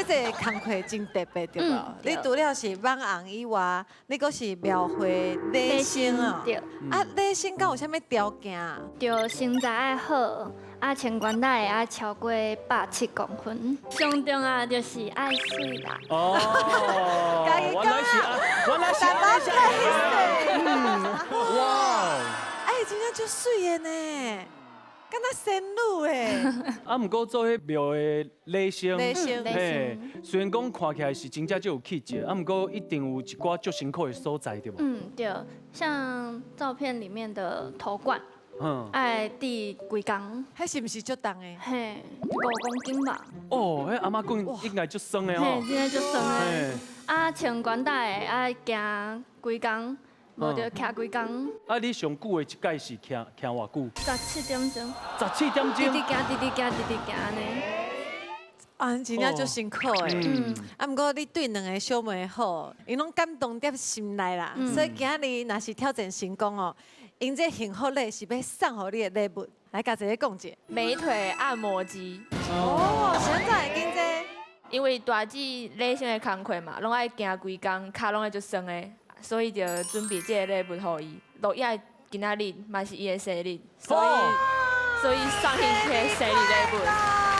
這個工課真特別對無？你除了是網紅以外，你閣是廟會禮生哦。對。啊，禮生敢有啥物條件？就身材愛好，啊穿懸帶會愛超過170公分。上重要就是愛媠啦。哦，原來是啊，原來是按呢。哇！哎，真正足媠的呢，敢若仙女哎。啊，毋過做彼廟的禮生，禮生，嘿，雖然講看起來是真正足有氣質，啊，毋過一定有一寡足辛苦的所在，對無？嗯，對，像照片裡面的頭冠，愛戴規工。彼是毋是足重的？嘿，5公斤吧。哦，彼頷頸應該足酸的吼。嘿，真正足酸的。啊，穿懸帶的愛行規工，無就徛規工。啊，你上久的一擺是徛徛偌久？17點鐘。17點鐘。直直行，直直行，直直行按呢。啊，真正足辛苦的。啊，毋過你對兩个小妹好，𪜶攏感動佇心內啦。所以今仔日若是挑戰成功哦，𪜶這幸福禮是欲送予你的禮物，來共一个講者。美腿按摩機。哦，啥物會揀這？因為大姊禮生的工課嘛，攏愛行規工，跤攏會足酸的，所以就準備這個禮物予伊。錄影今仔日嘛是伊的生日，所以送伊這個生日禮物。